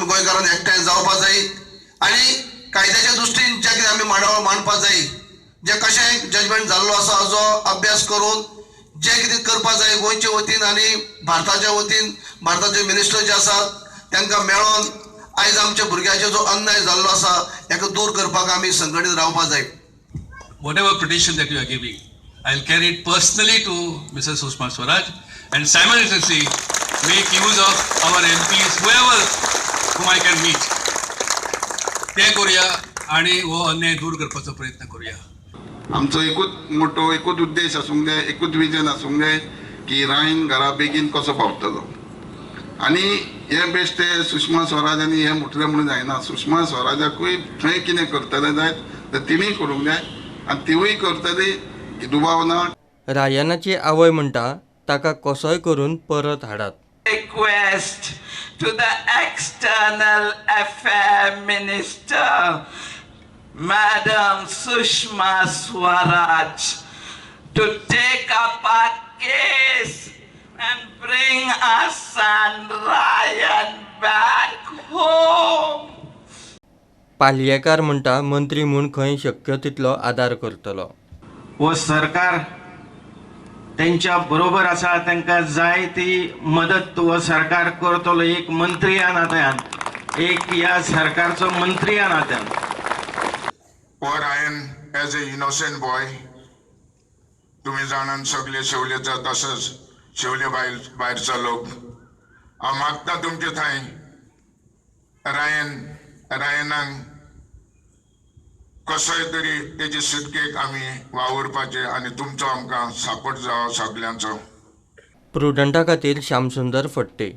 आमी गोंयकारान एकठांय जावपा जाय आनी कायद्याच्या दृश्टीन जें कितें आमी मांडावळ मांडपा जाय, जें कशें जजमेंट जाल्लो आसा हाजो अभ्यास करून जें कितें करपा जाय गोंयचे वतीन आनी भारताच्या वतीन भारताचे मिनिस्टर जे आसात तांकां मेळोन आयज आमच्या भुरग्याचो जो अन्याय जाल्लो आसा हेका दूर करपाक आमी संघटीत रावपा जाय. Whatever petition that you are giving, I'll carry it personally to Mrs. Sushma Swaraj and simultaneously make use of our MPs, whoever whom I can meet. ते करूया आणि हो अन्याय दूर करपाचो प्रयत्न करूया. आमचो एकूच मोटो, एकूच उद्देश आसूंक जाय, एकूच विजन आसूंक जाय की रायन घरा बेगीन कसो पावतलो. आनी हें बेश्टे सुषमा स्वराज आनी हें म्हटलें म्हणून जायना. सुषमा स्वराजाकूय थंय कितें करतलें जायत तर तिणीय करूंक जाय आनी तिवूय करतली, दुबाव ना. रायनाची आवय म्हणटा ताका कसोय करून परत हाडात. Request to the External Affairs Minister, Madam Sushma Swaraj, to take up our case and bring our son Ryan back home. Palyekar म्हणटा मंत्री म्हूण खंय शक्य तितलो आदार करतलो. हो सरकार तेंच्या बरोबर आसा, तांकां जाय ती मदत हो सरकार करतलो. एक मंत्री ह्या नात्यान, एक ह्या सरकारचो मंत्री ह्या नात्यान. हो Ryan as a innocent boy, तुमी जाणान सगळे शेवलेचो तसोच शेवले भायर भायरचो लोक. हांव मागता तुमचे थंय रायनाक कसोय तरी तेजे सुटकेक आमी वावुरपाचें आनी तुमचो आमकां सपोर्ट जावो सगल्यांचो. प्रुडंटा खातीर श्यामसुंदर फडते.